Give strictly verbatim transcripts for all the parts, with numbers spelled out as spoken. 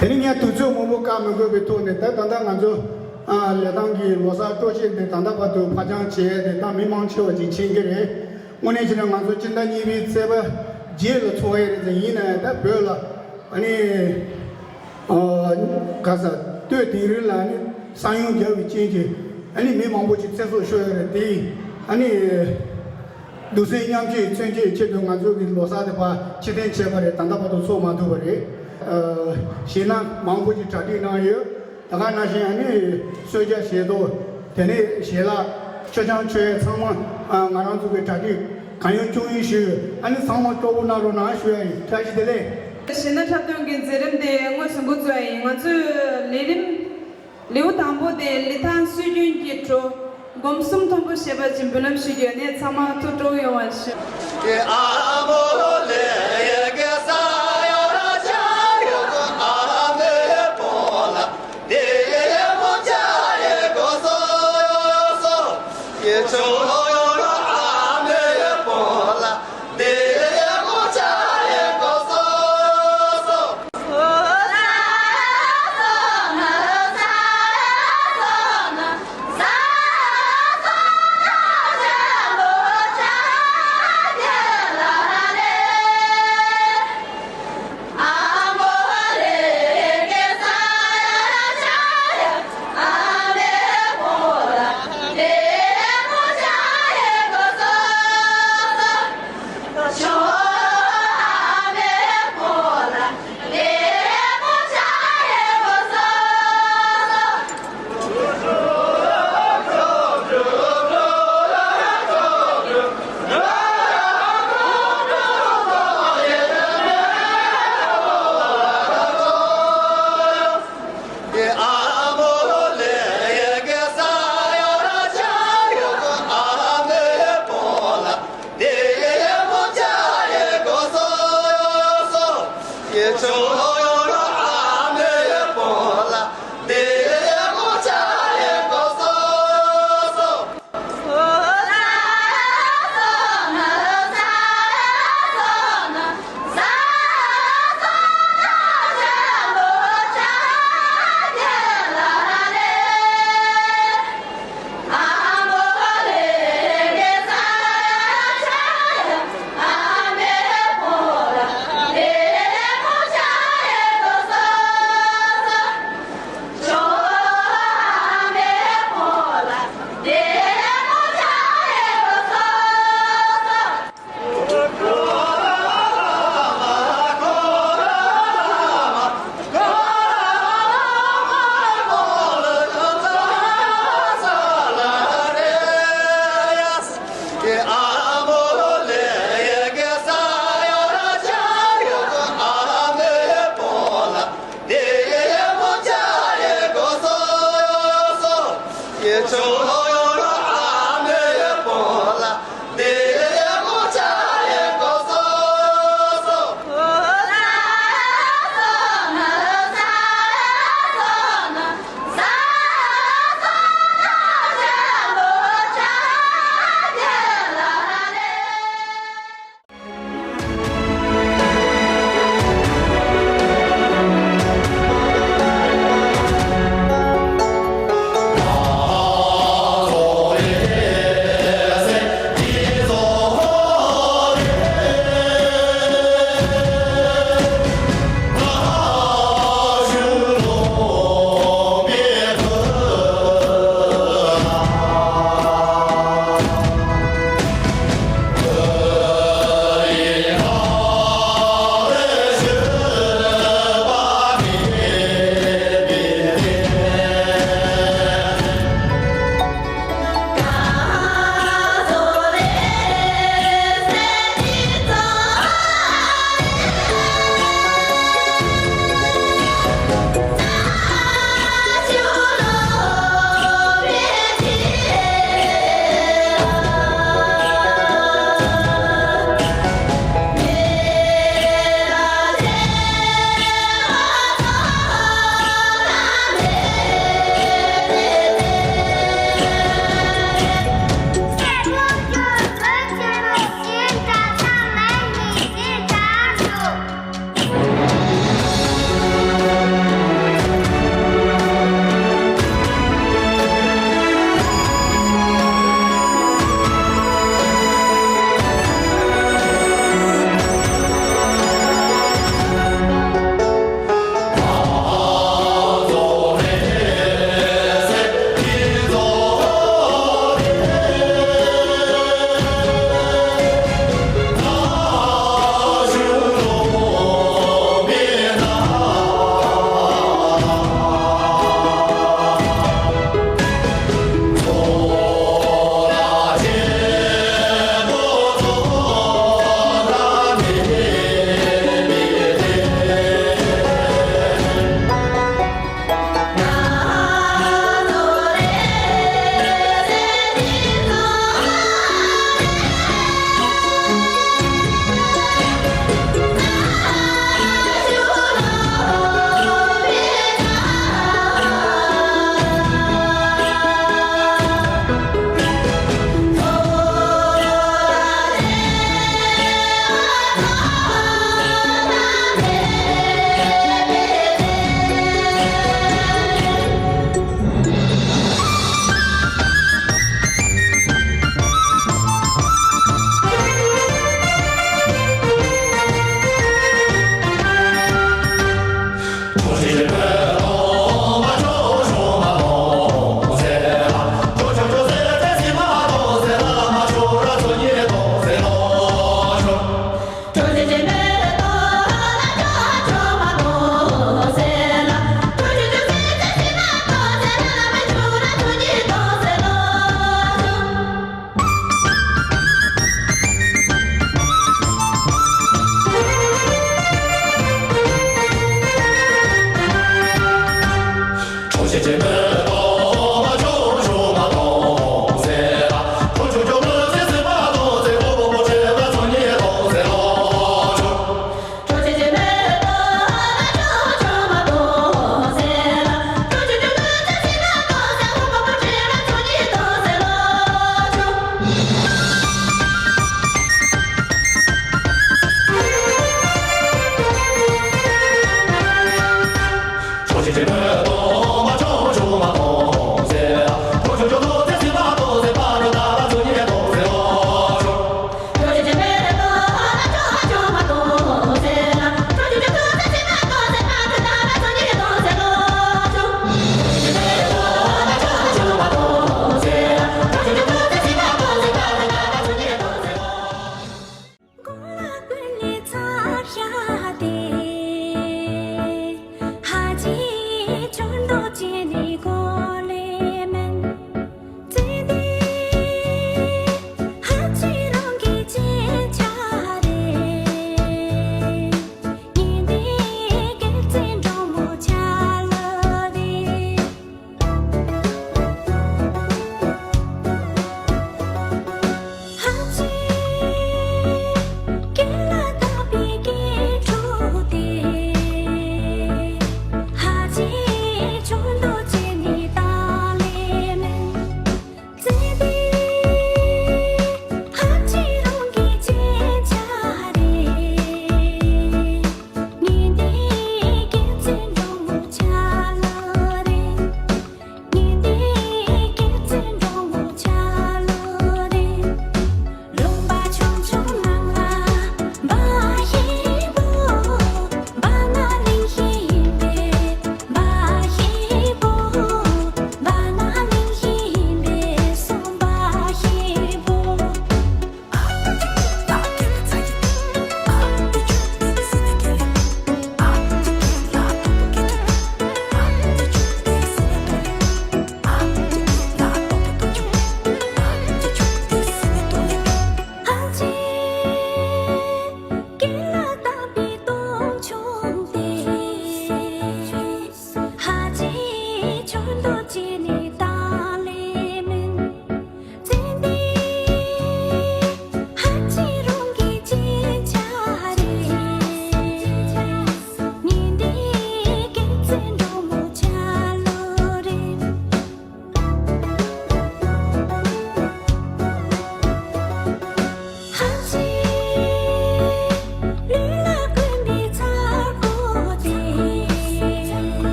དེ་ནི་ངས་དུས་ཚོད་མང་པོ་བཀག་མི་དགོས་པའི་ཐོག་ནས། ད་ད་ལྟ་ང་ཚོ་ཨ་ལི་ཐང་གི་ལོ་གསར་སྤྲོ་སྐྱིད་དེ་ད་ལྟ་བར་དུ་ཕར་འགྱངས་བྱས་ཏེ་ད་མི་མང་ཆེ་བ་ཅིག་ཕྱིན་གྱི་རེད། དངོས་གནས་བྱས་ན་ང་ཚོ་སྤྱི་ཟླ་གཉིས་པའི་ཚེས་པ་བརྒྱད་ལ་ཚོགས་ཡས་རེད་ཟེར། ཡིན་ན་ཡང་ད་བོད་ལ་ཨ་ནི་ཨ་ག་ས་སྟོད་དིང་རི་ལ་ནི་ས་ཡོམ་བརྒྱབ་པའི་རྐྱེན་གྱིས་ཨ་ནི་མི་མང་པོ་ཅིག་ཚེ་སྲོག་ཤོར་ཡོད་རེད། དེ་ཨ་ནི། གདུང་སེམས་མཉམ་སྐྱེད་མཚོན་བྱེད་ཆེད་དུ་ང་ཚོ་གི་ལོ་གསར་དེ་ཕར་ཕྱིར་འཐེན་བྱས་པ་རེད། ད་ལྟ་བར་དུ་ཚོགས་མ་ཐུབ་པ་རེད། ཨ་གཞས་སྣ་མང་པོ་ཞིག་གྲ་སྒྲིག་གནང་ཡོད། ད་ག་ནང་བཞིན་ཨ་ནི་གསོལ་ཇ་བཞེས་ཏོ། དེ་ནས་ཞལ་ལག་མཆོད་ཆང་མཆོད་ཡས་ཚང་མ་ཨ་ང་རང་ཚོ་གི་གྲ་སྒྲིག་གང་ཡོང་ཅུང་ཡོང་ཞུས། ཨ་ནི་ཚང་མ་སྤྲོ་པོ་གནང་རོགས་གནང་ཞུ་ཡ་ཡིན། བཀྲ་ཤིས་བདེ་ལེགས། གཞས་སྣ་འཁྲབ་སྟོན་གྱི་མཛད་རིམ་དེ་དངོས་སུ་འགོ་བཙུགས་པ་ཡིན། ང་ཚོས་ལས་རིམ་ལེའུ་དང་པོ་དེ་ལི་ཐང་སྲོལ་རྒྱུན་གྱི་བྲོ་སྒོམ་གསུམ་མཐོན་པོ་ཞེས་པ་ཅིག་འབུལ་ལམ་ཞུ་རྒྱུ་ཡིན། ཚང་མ་ཐུགས་སྤྲོ་ཡོང་བ་ཞུ།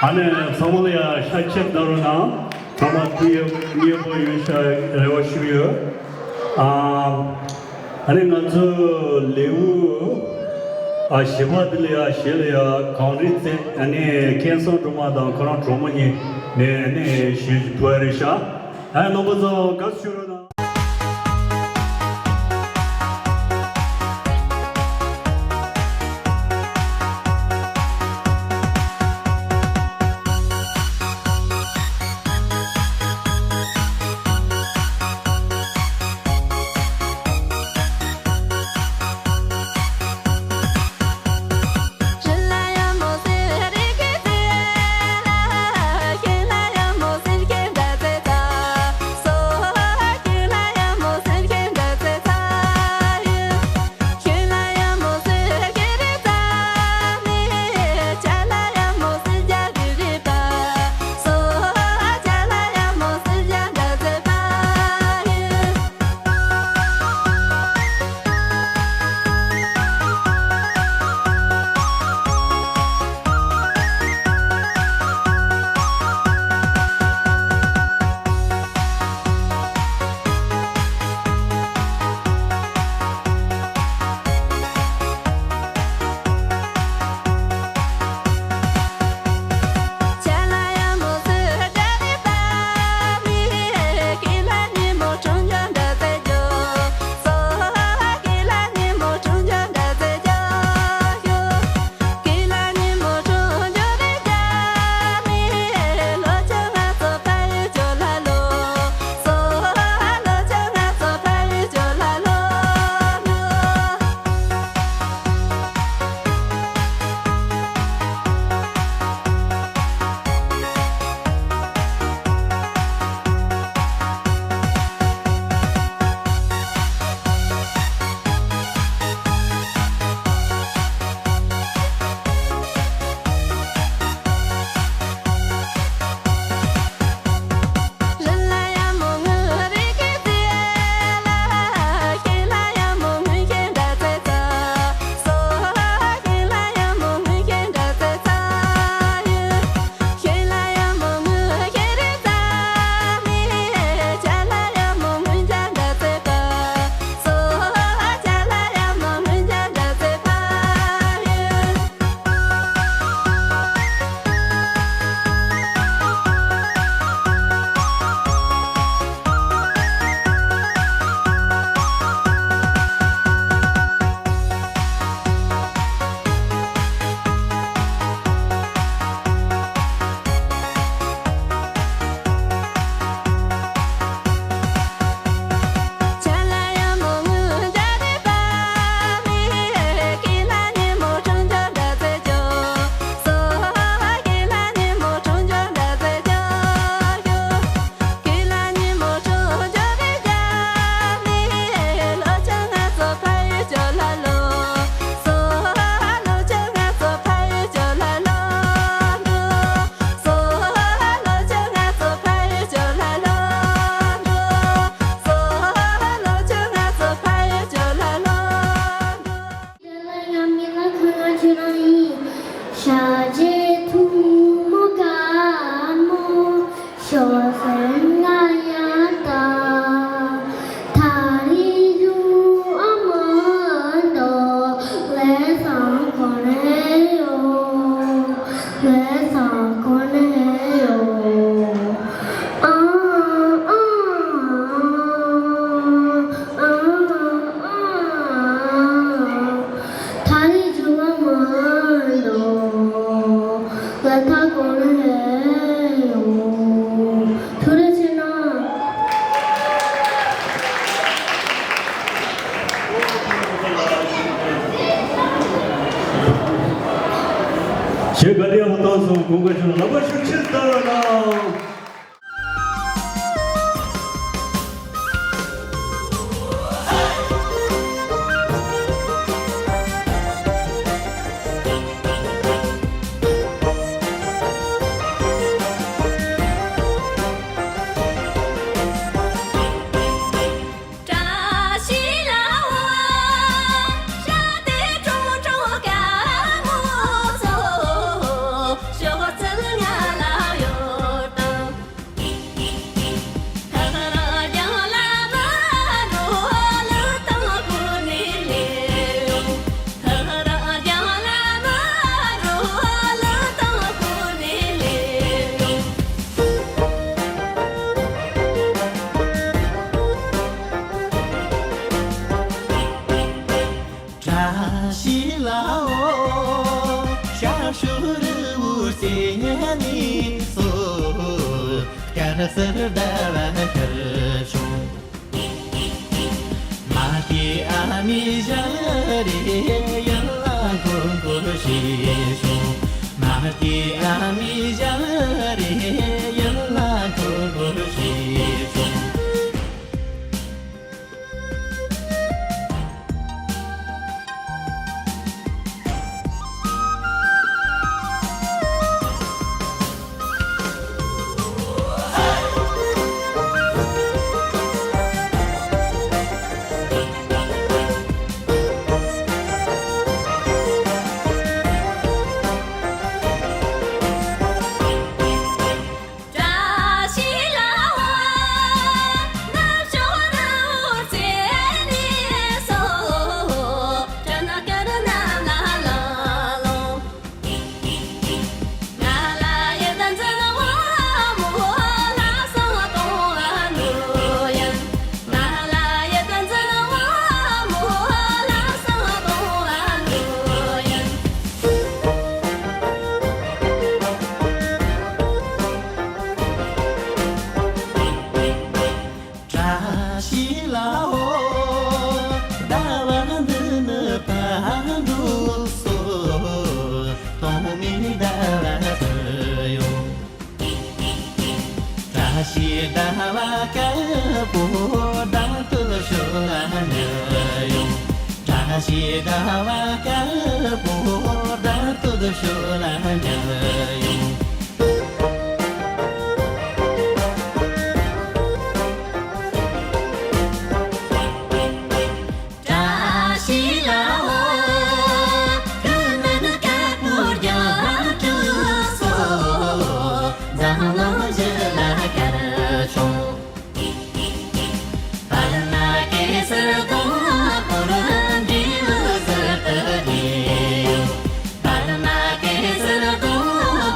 ཨ་ནི་ཚང་མ་ལ་ཡ་ཤ་ཁྱེར་གནང་རོགས་གནང་། ཚང་མ་ཐུགས་ཡག་མཉེས་པོ་ཡོད་ཤག་རེ་བ་ཞུ་ཡོད། ཨ་ཨ་ནི་ང་ཚོ་ལེའུ་ཨ་བཞི་པ་འདི་ལ་ཡ་གཞས་ལ་ཡ་གངས་རི་རྩེ་ཨ་ནི་སྐལ་བཟང་སྒྲོལ་མ་དང་ཁོ་རང་གྲོགས་མོ་གཉིས་ནས་ཨ་ནི་གཞས་ཞིག་ཕུལ་བ་རེད་ཤག་ཨ་རྣམ་པ་ཚོ་དགའ་བསུ་ཞུ་རོགས་གནང་། དེ་ལ་ཡང་མི་ལ་ཁོ་ན་ཁྱོད་རང་ཡིན། ཤ་རྗེ་ཐུང་མོ་དཀར་མོ། ཤོག་སེར་ང་ཡང་དང་། ཐ་རི་ཡུ་ཨ་མ་འདོ། ལེ་སང་གོ་རེ་ཡོ། ལེ་སང་གོ་རེ་ཡོ། ཨ་ཨ་ཨ་ཨ། ཐ་རི་ཇུ་བ་མ་ཡོ། ལ་ཐ་གོ་ན་ཧེ་ཡོ། ཐུགས་རྗེ་ཆེ་གནང་། ཞེས་བཀའ་དྲིན་ཡག་པོ་བཏང་སོང་། གོང་དཀར་ཞུ་ལ་ལག་པ་ཤུགས་ཆེ་བཏང་རོགས་གནང་། གསེར་ཟླ་བ་ཤར་བྱུང་། མ་སྐྱེས་ཨ་མའི་ཞལ་རས་ཡིད་ལ་འཁོར་འཁོར་བྱས་བྱུང་། མ་སྐྱེས་ཨ་མའི་ཞལ་རས་ཡིད་ལ་འཁོར་འཁོར་བྱས་བྱུང་། བཀྲ་ཤིས་ལྷ་འོ། ཟླ་བ་འདི་ནི་ཕར་འགྲོ་སོང་། སྟོང་མིན་ཟླ་བ་དུ་ཡོང་། བཀྲ་ཤིས་ཟླ་བ་དཀར་པོ་བདག་ཏུ་ཤོག་ལ་ཉེ་ཡོང་། བཀྲ་ཤིས་ཟླ་བ་དཀར་པོ་བདག་ཏུ་ཤོག་ལ་ཉེ་ཡོང་། བཀྲ་ཤིས་ལྷ་འོ། སྐུ་མདུན་དཀར་པོ་རྒྱ་མཚོ། འཛམ་གླིང་བཞི་ལ་གར་བྱུང་། པདྨ་གེ་སར་དང་པོར་འབྲས་བུ་ཟུར་དུ་བསྡུས་ཡོད། པདྨ་གེ་སར་དང་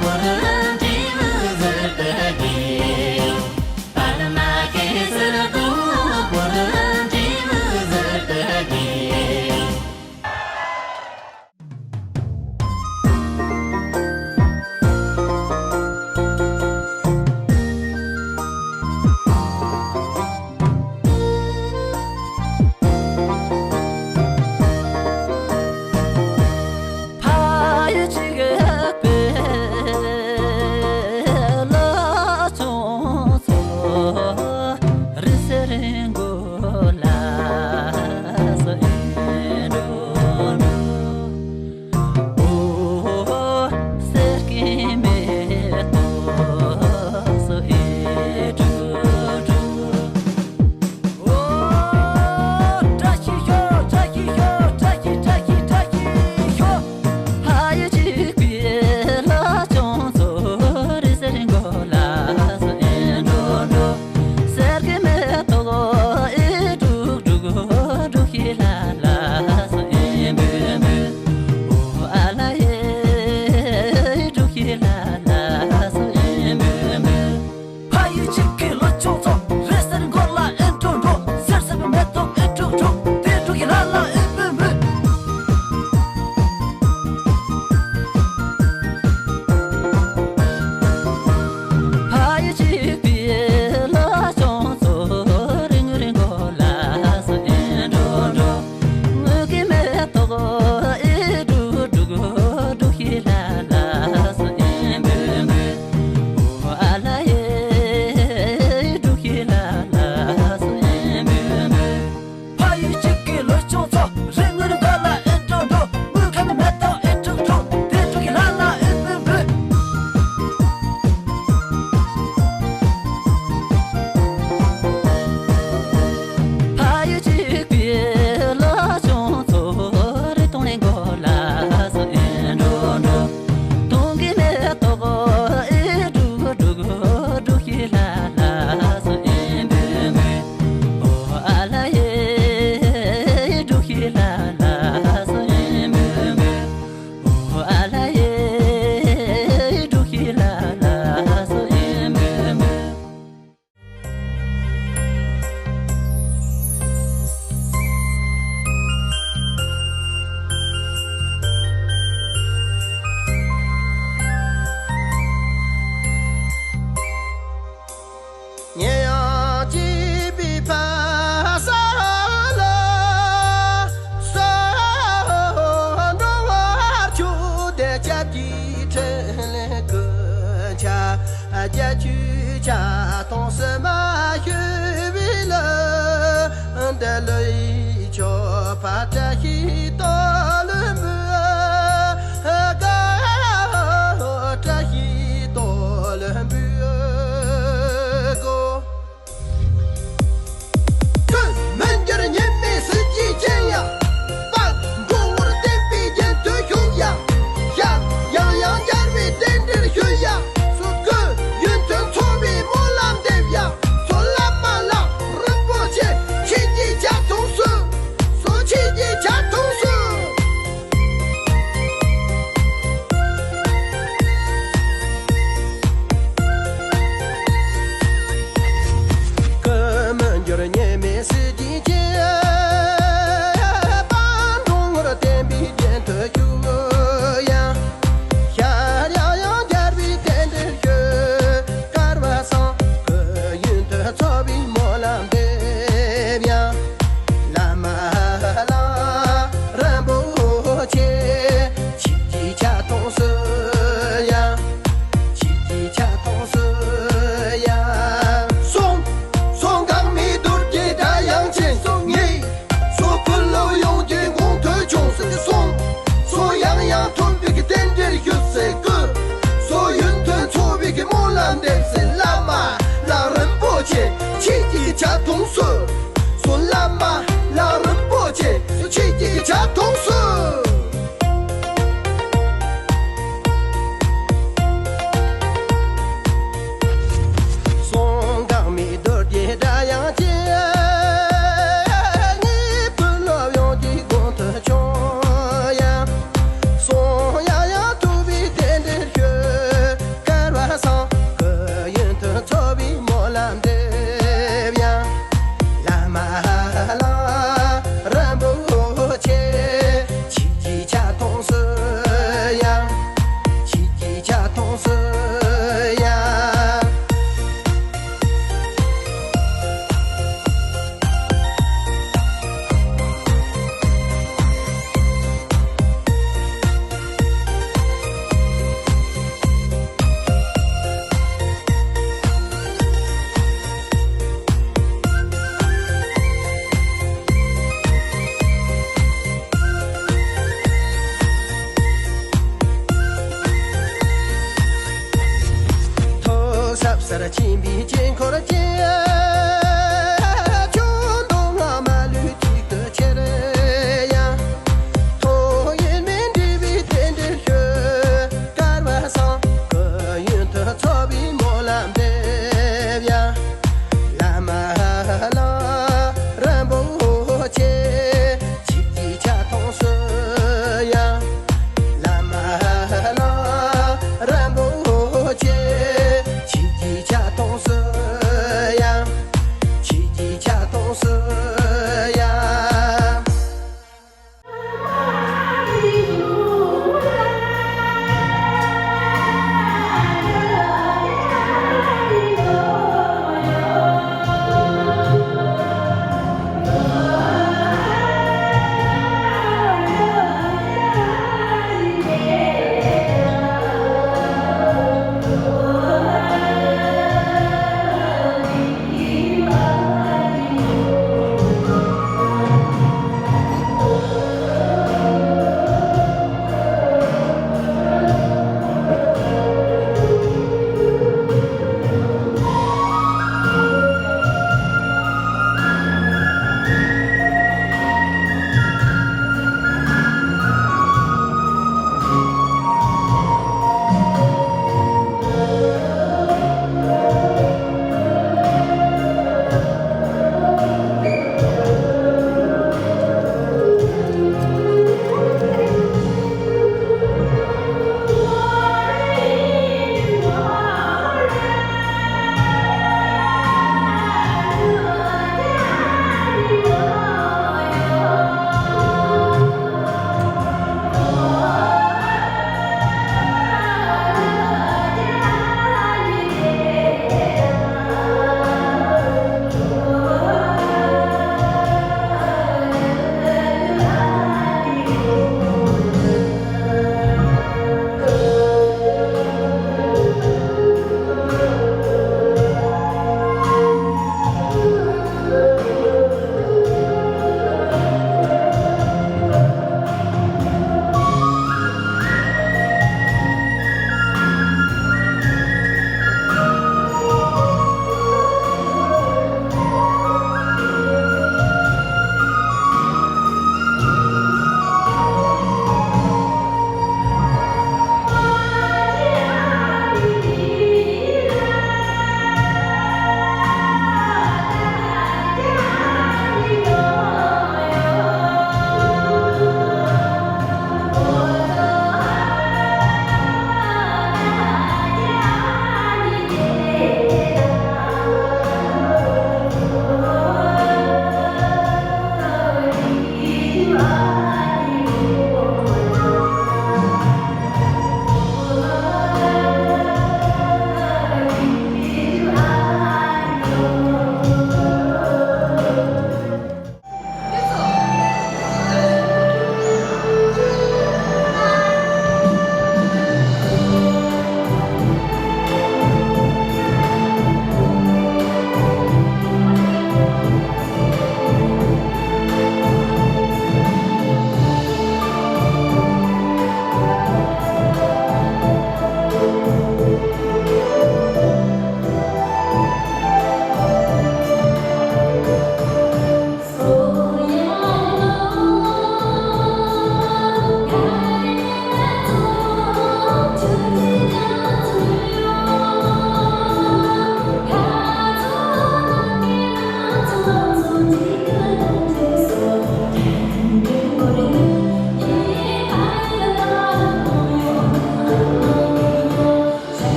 པོར་འབྲས་བུ་ཟུར་དུ་བསྡུས་ཡོད། པདྨ་གེ་སར་དང་པོར་འབྲས་བུ་ཟུར་དུ་བསྡུས་ཡོད། ཆ་མཐོང་སེམས་མ་ཞུ་བའི་ལུ། འདི་ལུ་ཡི་ཆོ་ཕ་བཀྲ་ཤིས་དོ་ལུ་འབུ། ག་བཀྲ་ཤིས་དོ་ལུ་འབུ་གོ། ཀུན་མི་འགྱུར་ཉི་མའི་གཟི་བརྗིད་ཅན་ཡ། དཔལ་འབྲུག་ངོར་བརྟན་པའི་རྒྱན་དུ་བཞུགས་ཡ། ཞལ་ཡང་ཡང་མཇལ་བའི་རྟེན་འབྲེལ་ཞུ་ཡ། སོ་སྐུ་ཡོན་ཏན་མཚོ་བའི་སྨོན་ལམ་འདེབས་ཡ། སོ་བླ་མ་ལགས་རིན་པོ་ཆེ་ཁྱེད་ཀྱི་ཆ་མཐོང་སུ། སོ་ཁྱེད་ཀྱི་ཆ་མཐོང་སུ། ཀུན་མི་འགྱུར་ཉི་མའི་གཟི་བརྗིད་ཅན། དཔལ་འབྲུག་ངོར་བརྟན་པའི་རྒྱན་དུ་བཞུགས་ཡ། ཞལ་ཡང་ཡང་མཇལ་བའི་རྟེན་འབྲེལ་ཞུ། སྐལ་བ་བཟང་སྐུ་ཡོན་ཏུ་འཚོ་བའི་སྨོན་ལམ་འདེབས་ཡ། བླ་མ་ལགས་རིན་པོ་ཆེ། ཁྱེད་ཀྱི་ཆ་མཐོང་སུ་ཡ། ཁྱེད་ཀྱི་ཆ་མཐོང་སུ་ཡ། སོང་སོང་འགག་མེད་རྡོ་རྗེ་སྒྲ་དབྱངས་ཅན། སོང་ངེས་སོ་ཀུན་སློབ་ཡོངས་ཀྱི་དགོངས་དོན་འབྱུང་སྲིད། སོང་སོང་ཡང་ཡང་ཐོབ་པའི་རྟེན་འབྲེལ་ཞུ་སྲིད། ཀུན་སོ་ཡོན་ཏན་འཚོ་བའི་སྨོན་ལམ་འདེབས་སྲིད། བླ་མ་ལགས་རིན་པོ་ཆེ་ཁྱེད་ཀྱི་ཆ་མཐོང་སུ། སོ་བླ་མ་ལགས་རིན་པོ་ཆེ་སོ་ཁྱེད་ཀྱི་ཆ་མཐོང་སུ། སོང་འགག་མེད་རྡོ་རྗེ་སྒྲ་དབྱངས་ཅན། ཉིད་ཀུན་སློབ་ཡོངས་ཀྱི་དགོངས་དོན་འབྱུང་ཡ། སོང་ཡང་ཡང་ཐུབ་པའི་རྟེན་འབྲེལ་ཞུ། སྐལ་བ་བཟང་སྐུ་ཡོན་ཏུ་འཚོ་བའི་སྨོན་ལམ་འདེབས་ཡ། བླ་མ་ལགས་རིན་པོ་ཆེ། ཁྱེད་ཀྱི་ཆ་མཐོང་སུ་ཡ། ཁྱེད་ཀྱི་ཆ་མཐོང་སུ་ཡ། ཐོག་ཟབ་སར་ཕྱིན་པའི་དཀྱིལ་འཁོར་ཅན། ཆོས་མདོ་སྔ་མ་ལུས་གཅིག་ཏུ་ཁྱེར་ཡང་། ཐོག་ཡེ་མེད་འབྲས་བུའི་རྟེན་འབྲེལ་ཞུ། སྐལ་བ་བཟང་སྐུ་ཡོན་ཏུ་འཚོ་བའི་སྨོན་ལམ་འདེབས་ཡ། བླ་མ་ལགས་རིན་པོ་ཆེ། ཁྱེད་ཀྱི་ཆ་མཐོང་སུ་ཡ། བླ་མ་ལགས་རིན་པོ་ཆེ། ཁྱེད་ཀྱི་ཆ་མཐོང་སུ་ཡ།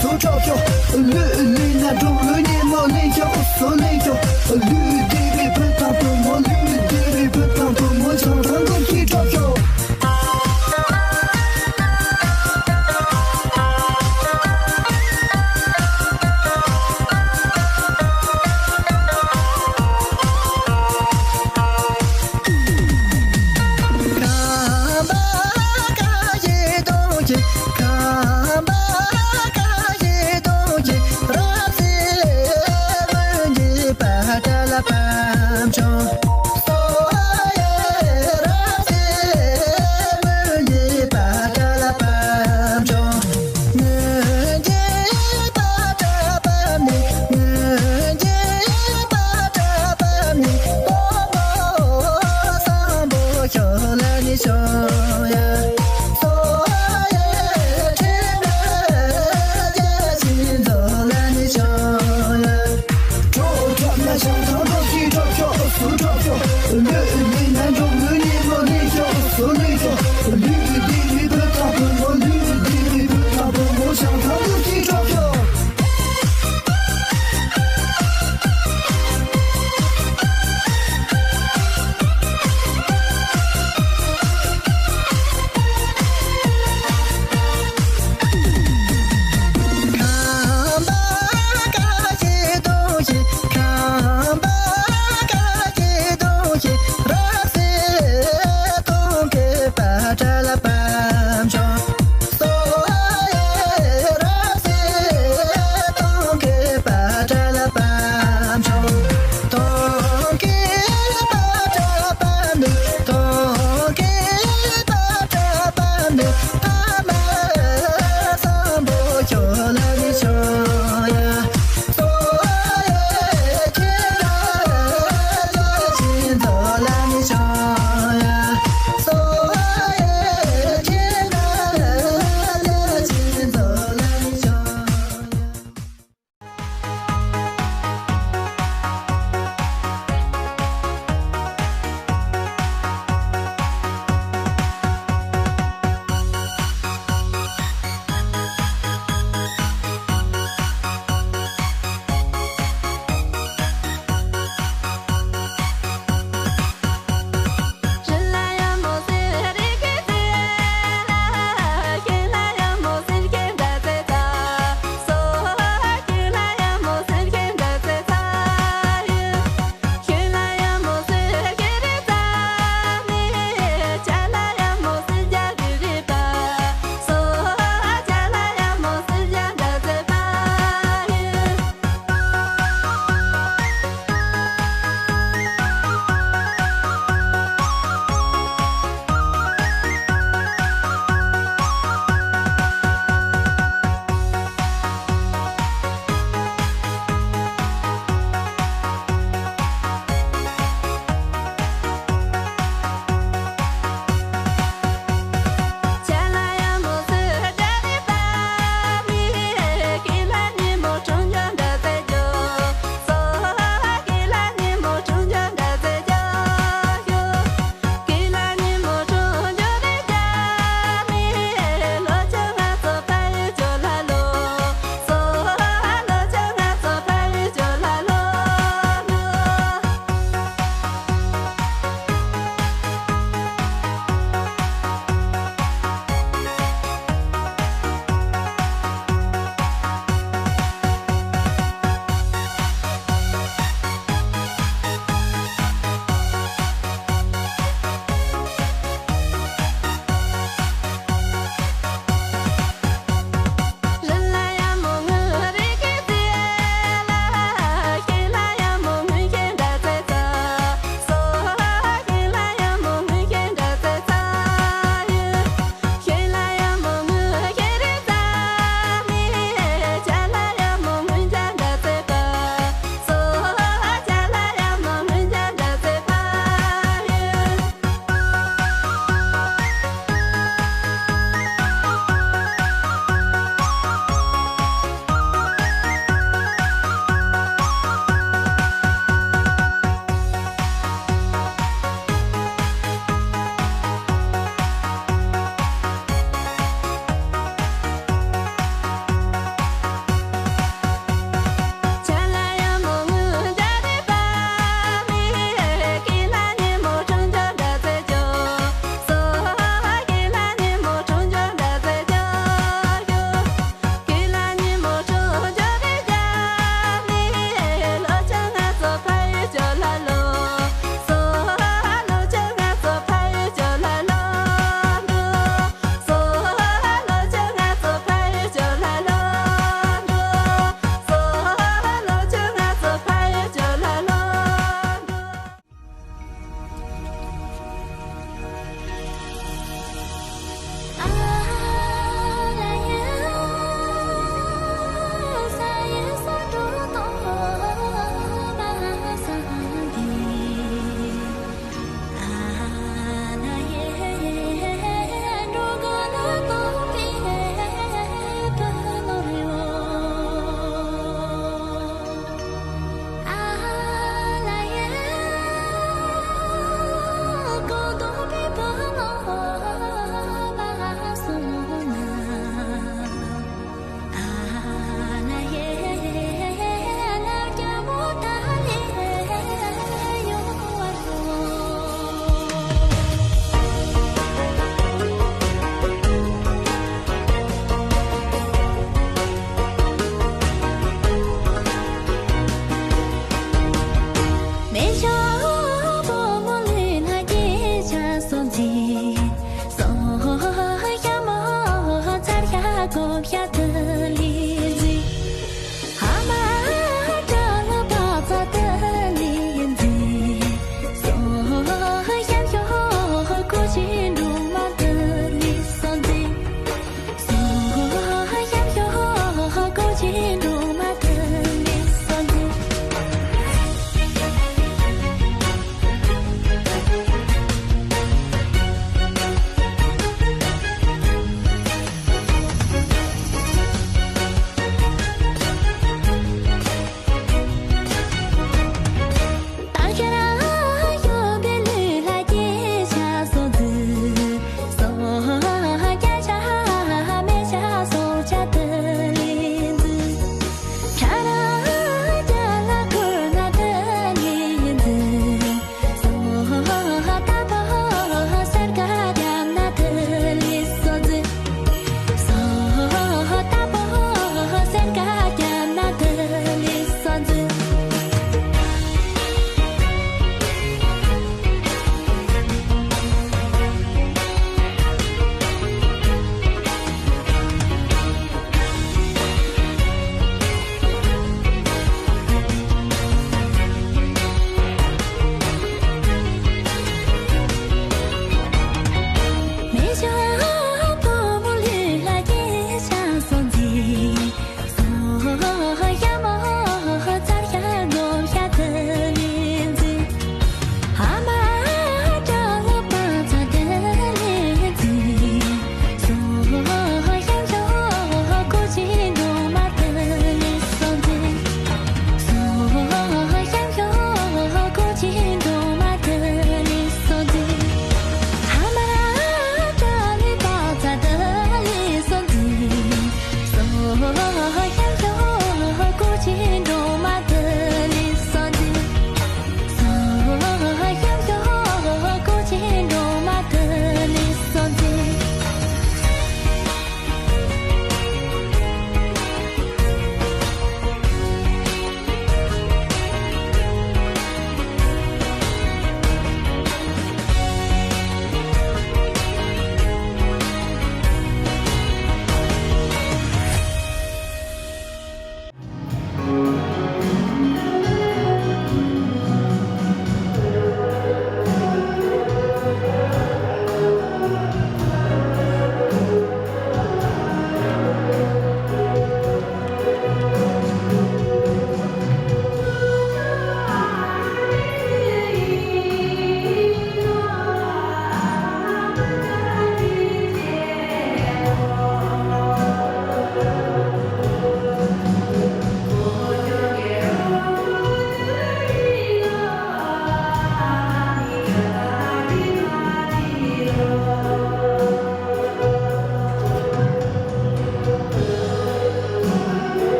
སུ་ཁྲོ་ཁྱོ། ལུས་ལུས་ན་འགྲོ་ལུས་ཉེ་མོ་ལེན་ཁྱོ། སུ་ལེན་ཁྱོ། ལུས་བདེ་བའི་བུ་དང་བུ་མོ། ལུས་བདེ་བའི་བུ་དང་བུ་མོ། ཆང་ཐང་གོ་ཁྱི་ཁྲོ་ཁྱོ།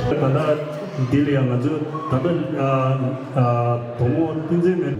ད་ལྟ་འདི་ལ་ཡང་ང་ཚོས་ད་ལྟ་ཨ་ཨ་བུ་མོ་བསྟན་འཛིན་མེ།